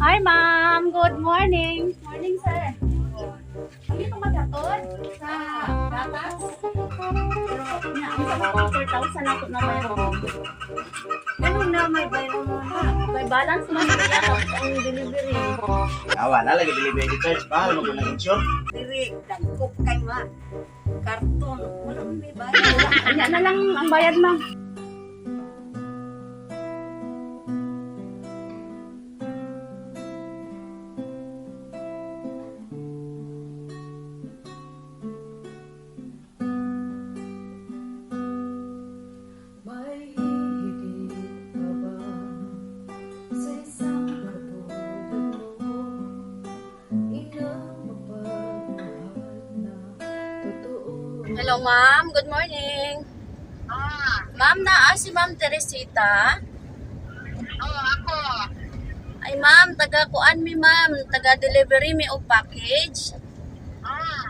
Hi, ma'am. Good morning. Morning, sir. Kami pa maghatod sa gatas. Pero nya, ang sa 4,000 ako na bayad. Ganun na may bayro mo na. May balance man niya tapos ang delivery. Awa na lagi delivery charge. Mahal mo kung nag-insure. Diri, dagko kay ma. Karton. Wala man may bayad. Nya na lang ang bayad, ma'am. May hihigit pa ba sa isang katulad mo? Inang mapagmahal na totoo. Hello, ma'am. Good morning. Ma'am, naa si Ma'am Teresita. Oo, ako. Ay, ma'am, taga kuan mi, ma'am. Taga delivery mi og package.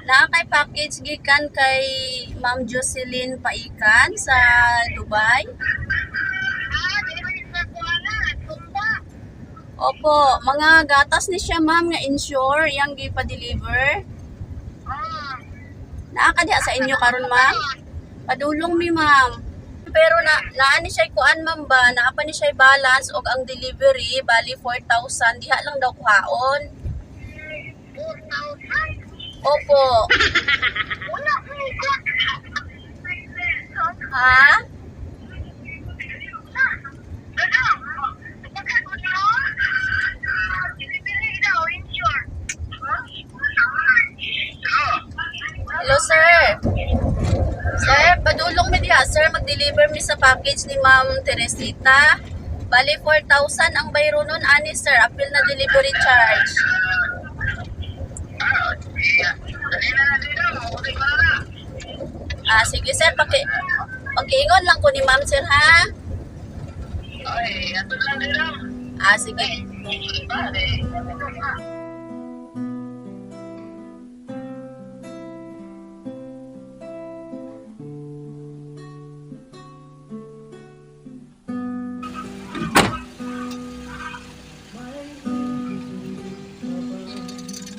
Naa kay package gikan kay Ma'am Jocelyn Paikan sa Dubai. Ah, delivery sa kuana. Tumba. Opo, mga gatas ni siya ma'am nga insure yang gipa-deliver. Naa ka diha sa inyo karon ma'am? Padulong mi ma'am. Pero na naa ni siya kuan ma'am ba, naa pa ni siya balance og ang delivery bali 4,000 diha lang daw kuhaon. 4,000. Opo. Wala mo ka. Ha? Ano? Pagkakot mo? Delivery daw, insure. Hello sir. Sir, padulong mi diha sir, mag-deliver mi sa package ni Ma'am Teresita. Bali 4,000 ang bayro nun ani sir, apil na delivery charge. Ah, iya. Dali na na dito. Mabuti ko na na. Ah, sige sir, pakiingon lang ko ni Ma'am sir ha. Ay, ato lang dito. Ah, sige. Bale.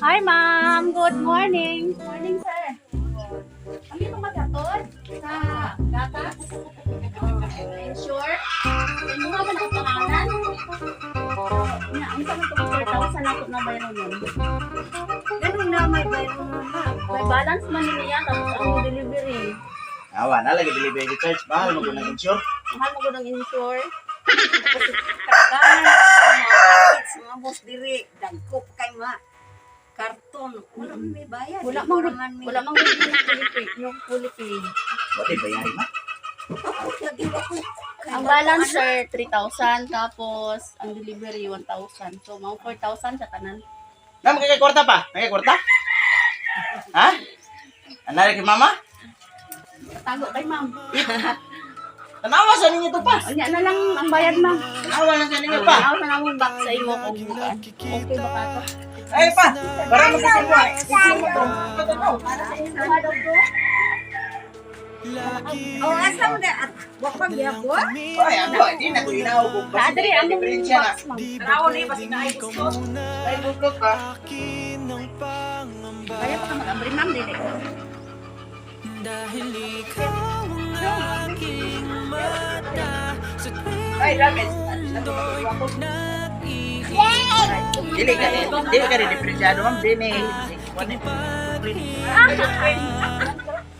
Hi ma'am, good morning. Morning sir. Kami pa maghatod sa gatas. Insure. Ano nga ba ang pangalan? Nya, ang sa mga 4,000 ako na bayro nun. Ganun na may bayro mo na. May balance man niya tapos ang delivery. Awa na lagi delivery charge. Mahal mo kung nag-insure. Mahal mo gud ang insure. Kadaghanan na mga package mga boss diri, dagko kay ma. Karton. Wala man may bayad. Wala mang man may. wala mang gud yung fully paid, yung fully paid. Wala bayari ma. Lagi wa ko. Ang balance sir 3,000 tapos ang delivery 1,000. So mga 4,000 sa tanan. Na magkakay kwarta pa? Nagkay kwarta? Ha? Anari kay mama? Tago kay ma'am. Tanawa sa ninyo to pa. Unya na lang ang bayad ma'am. Tanawa lang sa ninyo pa. Tanaw na lang box sa imo kung bukan. Okay ba ka to? Ay pa. Para magkasimba. Para sa inyo duha daw to. Oh, asa mo na at wa pa gyapon? Ay, ako, hindi na ko inaw ko. Naa diri ang Diferensya na. box ma'am. Tanawa ni basta na ay gusto. Ay gusto ka. Kaya pa ka mag-abri ma'am dili. Dahil ikaw ang aking mata sa tuwing Ay, damage. Dili ka ni diferensyado ma'am. Dili ni.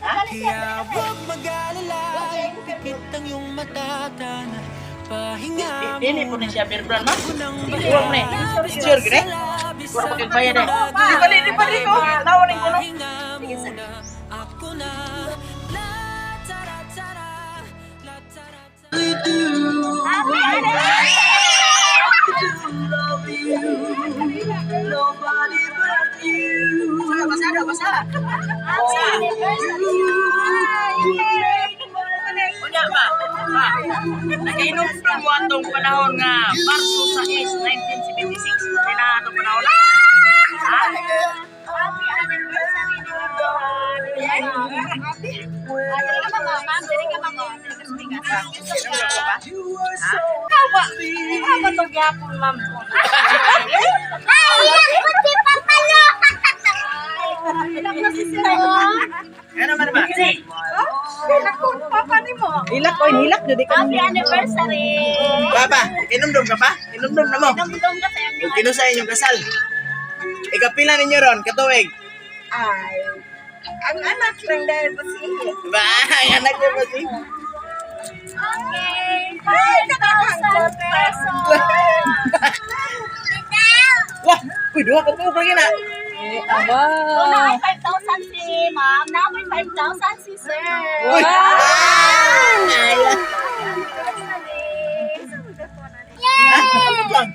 Kaya huwag mag-alala, pipit ang iyong mata na pahinga Dili po ni siya beer brand ma'am. ng Huwag ni. Sure gini. Wala pa kay bayad eh. Di ba di ba di ko. Tanawa ni ko no. Pahinga muna, ako na. La tara tara, la tara tara. Basa basa basa. Unya ba? Ba. Nakainom pa mo atong panahon nga Marso 6, 1976. Kaya na atong panahon na. Ha? Happy anniversary ni ma'am. Ah, dili ka ma'am, ma'am, dili ka ma'am. Dili ka sumigas. Sino ba? Ikaw ba? Ikaw ba to gyapon ma'am? Hilak oy, hilak jud ka. Happy anniversary! Papa, kinumdum ka pa? Kinumdum na mo. Dumdum ka sa Kung kinusay inyong kasal. Ikapila ninyo ron, katuig. Ay, ang anak lang dahil pasihi. Ba, ang anak niyo ba si? Okay, 5,000 pesos! Wah, uy, duha ka buok lagi na. Aba. So, naay 5,000 si ma'am, naay 5,000 si sir. Uy. Ah! Ha? Lang.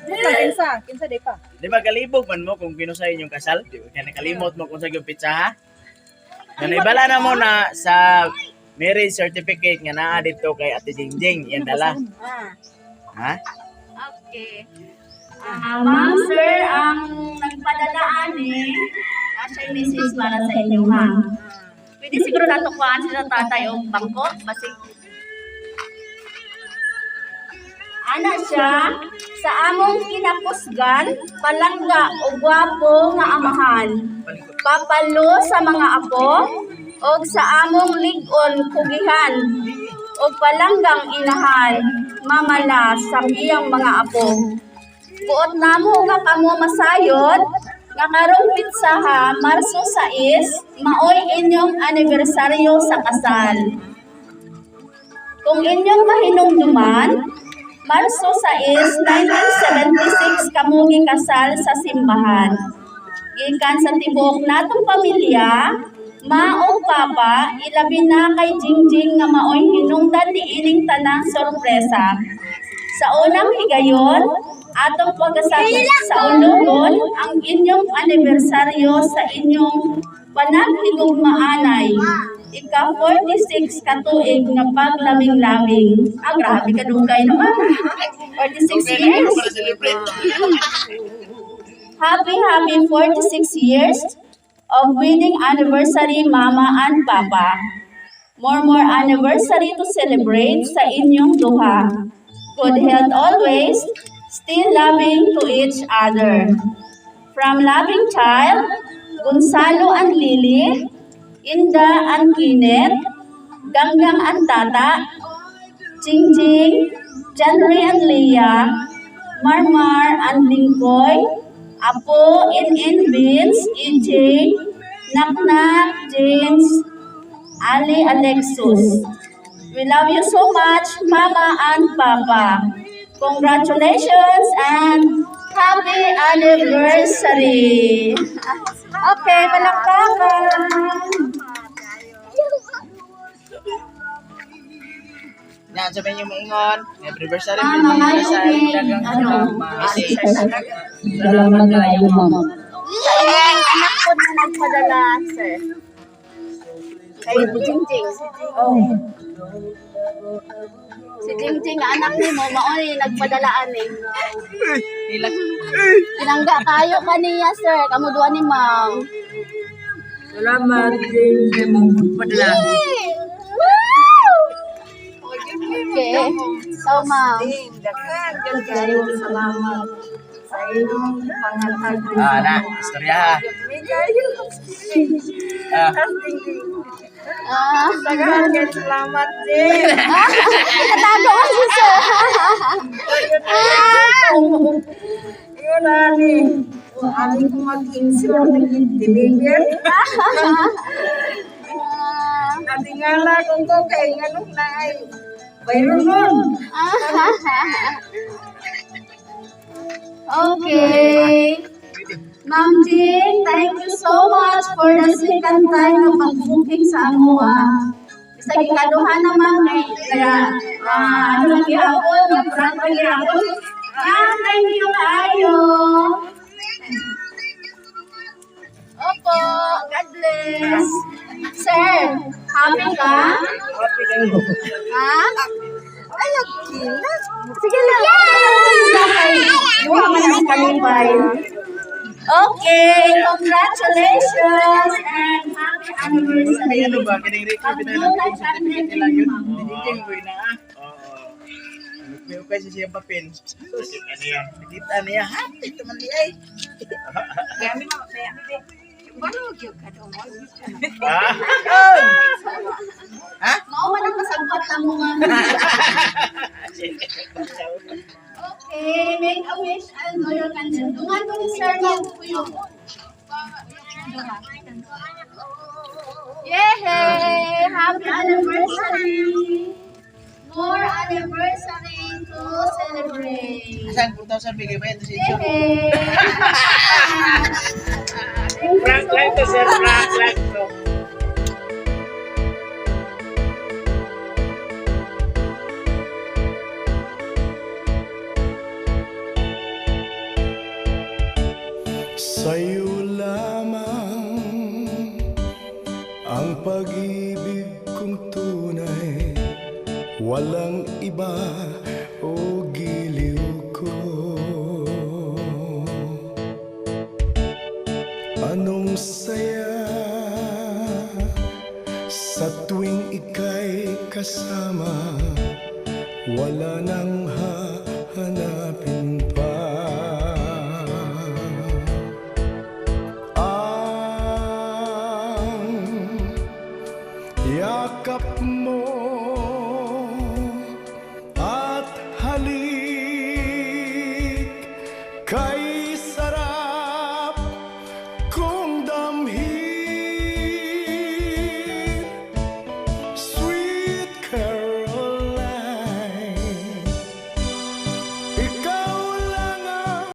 Kinsa? Kinsa di pa? Di ba kalibog man mo kung kinusay inyong kasal? Di ba kaya nakalimot mo kung sa iyong pizza ha? Nanibala na mo na sa marriage certificate nga naa dito kay Ate Jingjing, yan dala. Ha? Okay. Ah, ma'am, sir, ang nagpadala ani, siya yung message para sa inyo, ha? Pwede siguro natukuan sila tatay o bangko, basig. Ana siya, sa among kinapusgan, palangga o gwapo nga amahan. Papalo sa mga apo, og sa among lig-on kugihan, og palanggang inahan, mamala sa iyang mga apo. Buot namo nga kamo masayod, nga karong pitsaha, Marso 6, maoy inyong anibersaryo sa kasal. Kung inyong mahinumduman, Marso 6, 1976 kamo gikasal sa simbahan. Gikan sa tibuok natong pamilya, ma o papa, ilabi na kay Jingjing nga maoy hinungdan niining tanang sorpresa. Sa unang higayon, atong pagkasakit sa ulugon ang inyong anibersaryo sa inyong panaghigugmaanay. Ika-46 katuig nga paglaming-laming. Ah, grabe ka dugay naman. 46 Okay na years. para celebrate. Happy, happy 46 years of wedding anniversary, Mama and Papa. More anniversary to celebrate sa inyong duha. Good health always, still loving to each other. From loving child, Gonzalo and Lily, Inda and Kenneth, Ganggang and Tata, Jingjing, Janry and Leah, Marmar and Lingkoy, Apo, In Vince, EJ, Naknak, James, Ali Alexus. We love you so much, Mama and Papa. Congratulations and happy anniversary! Okay, palakpakan! Na, sabihin niyo maingon. Happy anniversary, Ah, happy mama, anniversary. yung Daghang ano, message. Salamat kayo, ma'am. Sa inyong anak po na nagpadala, sir. Kay Jingjing. Oh. Si Jingjing, anak ni mo, maoy nagpadalaan eh. Hilak. Pinangga kayo kaniya, sir. Kamu duha ni ma'am. Salamat din sa mong padala. Okay. So, ma'am. Ding, daghan gyud kayo salamat sa inyong pangatag. Ah, na, istorya ha. Migayo. Ah, Ah, Daghan gyud salamat din. natago ka si sir. Yun ani. Ani ko mag-insure ng deliver. Natingala kung ko kay nganong na ay bayro nun. Okay. Ma'am Jing, thank you so much for the second time ng pag-booking sa amo ah. Bisag ikaduha na ma'am kay kaya ano lang gihapon, nag-prank lang gihapon. Ma'am, thank you kaayo. Opo, God bless. Sir, happy ka? happy kayo. Ha? Ay, nagkina. Sige lang. Okay. Buha man ang kalipay. Okay, congratulations and happy anniversary. Ano ba? Kining record bitaw ng marriage certificate nila yun. Dinigyan ko na ah. Oo. Nagpiyukay siya siyang papel. Nakita niya, happy naman niya ay. Kami ma, kami be. Balog yun ka daw. Ah? Mao man ang kasabot na mo nga. Okay, make a wish and blow your candle. Dungan ko ni Sir yung kuyog. Yay! Happy anniversary! More anniversary to celebrate. Saan 4,000 bigay ba yan? Yay! Prank lang to, sir. Prank lang to. Sa'yo lamang ang pag-ibig kong tunay. Walang iba o giliw ko. Anong saya sa tuwing ika'y kasama? Wala nang hahanapin pa. Ang yakap mo.